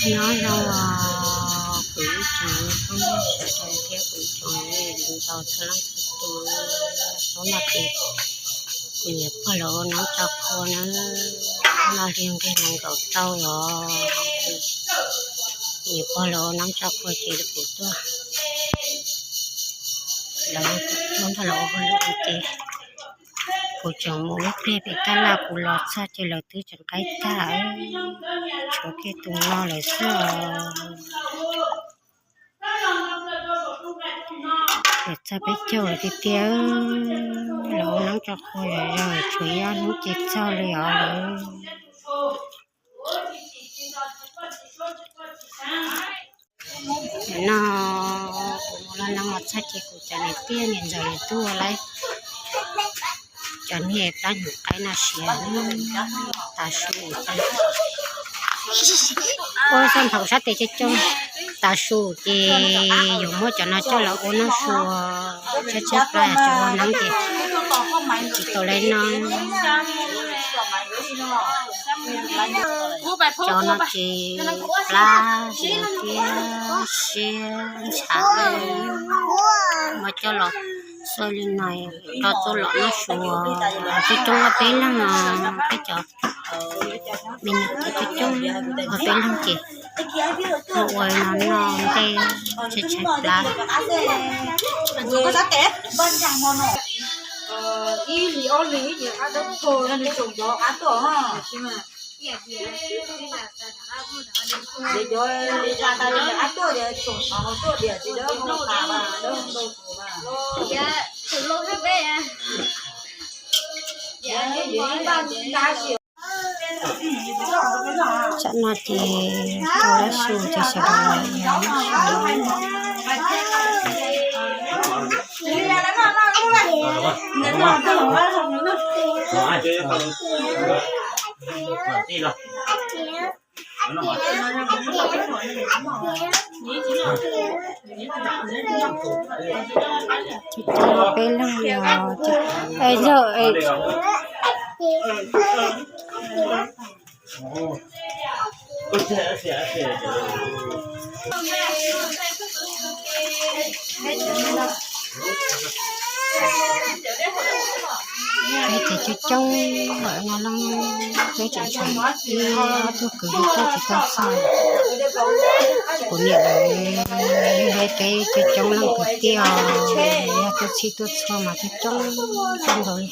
Nyob zoo os kuv ib tsoom phooj ywg sawv daws thiab kuv ib tsoom me viv ncaus txhua leej txhua tus. Hnub no ces kuv niam pog lawv ua noob tso qhua na, hnub no hli nqig nees nkaum rau los, niam pog lawv ua noob tso qhua ces kuv tuaj, lawv tuaj nrog lawv ua hauj lwm ces kuv tseem mus ib pliag pem tab laj kuv los txog ces lawv twb tseem qaib tag, tshuav kiag tus no lawm xwb os. Lawv txog peb caug lawm tiag tiag, lawv ua noob tso qhua zom zaws tshuav ib ob hnub ces txog li os lawv. Nim no kuv mus laj leej los txog ces kuv cov niam tij niam ntxawm lawv tuaj lawm, cov niag plab nyuam qaib no siav tas su. Ua sab nphaum sab tes coob coob, tas su ces yuav muab cov no coj los ua noj su, tshaib tshaib plab, cov ua noob ces tsis tau lawv noj. Cov no ces plab siav thiab siab ntshav, muab coj los xwb li no, rau txuj lom noj su. Coob coob ob peb leeg, peb cov me nyuam coob coob ob peb leeg ces ua no noj ntej tshaib tshaib plab. Tsam no ces tau lab su ces sawv daws los noj su. Peb leeg os, yog peb ces coob coob lawm no leej, peb tseem tshuav ib ob tug kwv yog tuaj tsis tau txog. Kuv niam lawv yog peb coob coob leej kwv tij os, yog tuaj txhij tuaj txhua mas coob coob kawg nkaus li.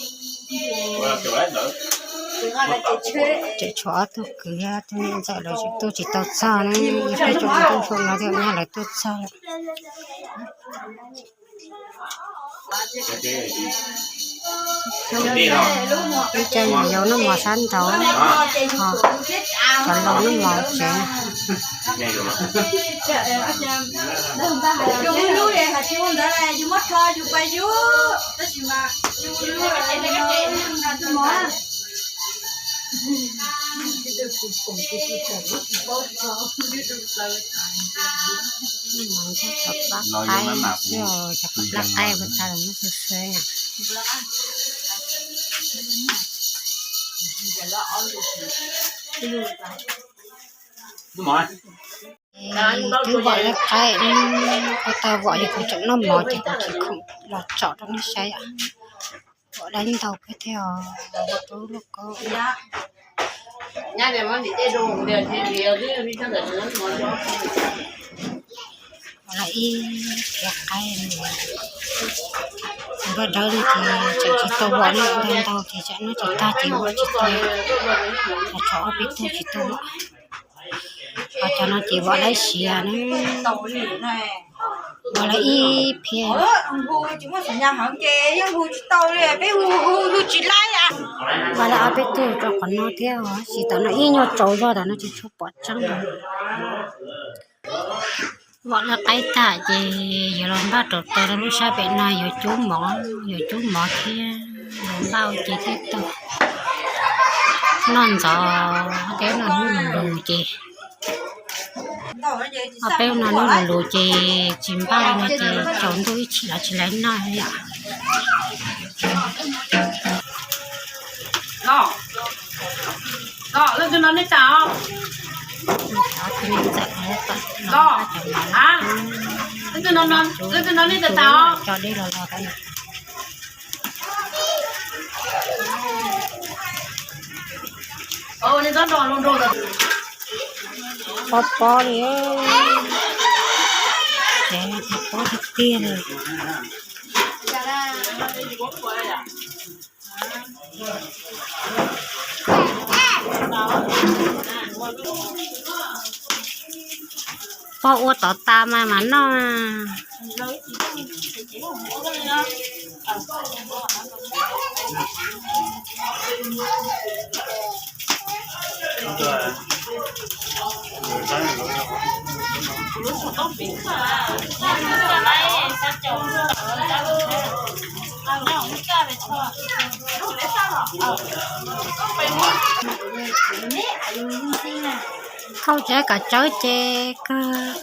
Tseem tshuav ob tug kwv thiab tus niam ntxawm lawv tseem tuaj tsis tau txog ne, yog peb tseem tuaj txog no thiaj nyab lawv tuaj txog lawm. Ib co nyuam yaus noj mov sab nraud, cov laus noj mov tsev. Cov plab qaib, cov plab qaib ua tau los muab xwb xwb na. Twb vom lawv qaib, kuv tau vom ces kuv tseem noj mov ces kuv tsis khoom los tsom rau nej saib. Vom lawv ntau kawg thiab os, vom rau lub lauj kaub. Vom lawv ib phiab qaib, kuv dawb dawb li ces tseem tsis tau vom, ntau ntau ces tsam no tsis tag ces ua tsis tau, tshuav ob peb tug tsis tau vom. Ho cov no ces vom lawv siav na, vom lawv ib phiab. Vom lawv ob peb tug rau qhov no thiab, tsis tom no ib nyuag tsaus zog tom no tsis tshua pom tseeb. Vom lawv qaib tag ces yuav los npaj rau taws rau lub sab pem no yuav cub mov, yuav cub mov thiab yuav npaj ua ce thiab tau noj ntxov. Ob peb no hnub lus lus ces, ob peb no hnub lus lus ces tsis npaj li no ces tsaus ntuj ib chim los tsis laiv noj li os. Cov txiv neej txawm los cov no, cov dej los los rau. Pob pob li, ces pob tiag tiag li. Pog ua tod tas mas mam noj. Thauj tsis kom tsawb ces kawg.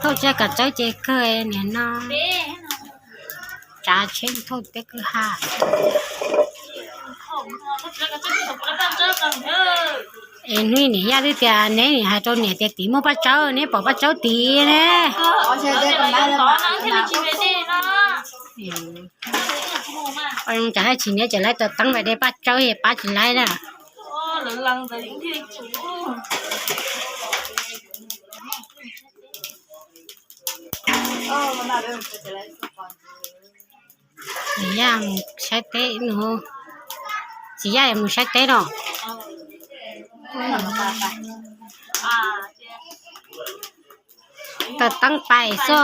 Thauj tsis kom tsawb ces kawg niam no. Tsav tsheb thauj peb kwj ha. Es hnub niam Yaj twb tias neb nim hais rau niam tias tim muaj paj tsawb, neb pom paj tsawb tim ne. Tsam hais tsis niam ces lawv tau teeb vas de paj tsawb es pab tsis laib na. Txiv Yaj mus saib teb no. Txiv Yaj mus saib teb no. Tawm teeb pais xwb.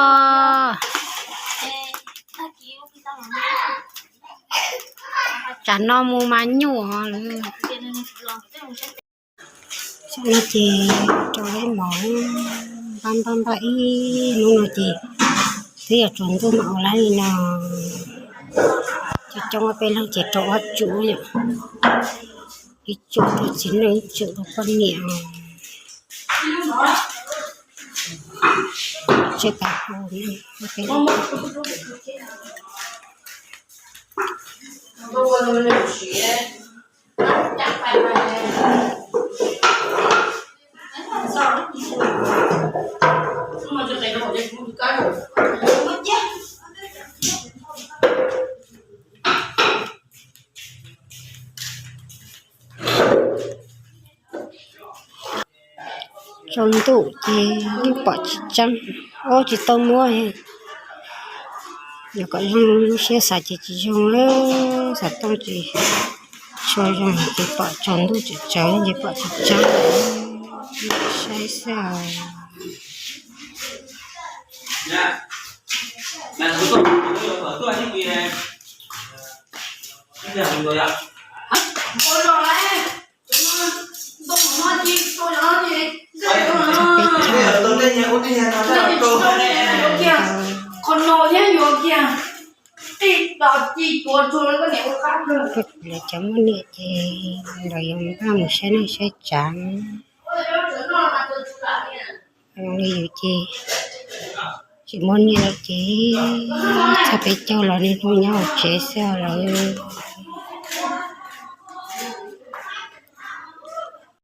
Tsam no mus mas nyuaj lawm. Tam no ces rau ib mos npab npab npab ib hnub no ces twb yog tsaus ntuj mas ua lawm li no. Cov coob ob peb leeg ces rau ob tsum yom, ib tsum rau txiv neej ib tsum rau poj niam. Tsw tas hu. Tsaus ntuj ces yeej pom tsis tseeb, ub tsis tau muab. Yog kom zoo lub siab xav ces tsis zoo lawm, xav tooj ces tsis tshua zoo ces pom tsaus ntuj tseem tsawv ces pom tsis tseeb. Saib xwb. Peb caug. Lawv cov muaj niam ces lawv yuav npaj mus saib neej saib tsav. Zoo li yus ces tsis muaj niam lawm ces txog peb caug los niaj hnub nyob hauv tsev xwb lawm.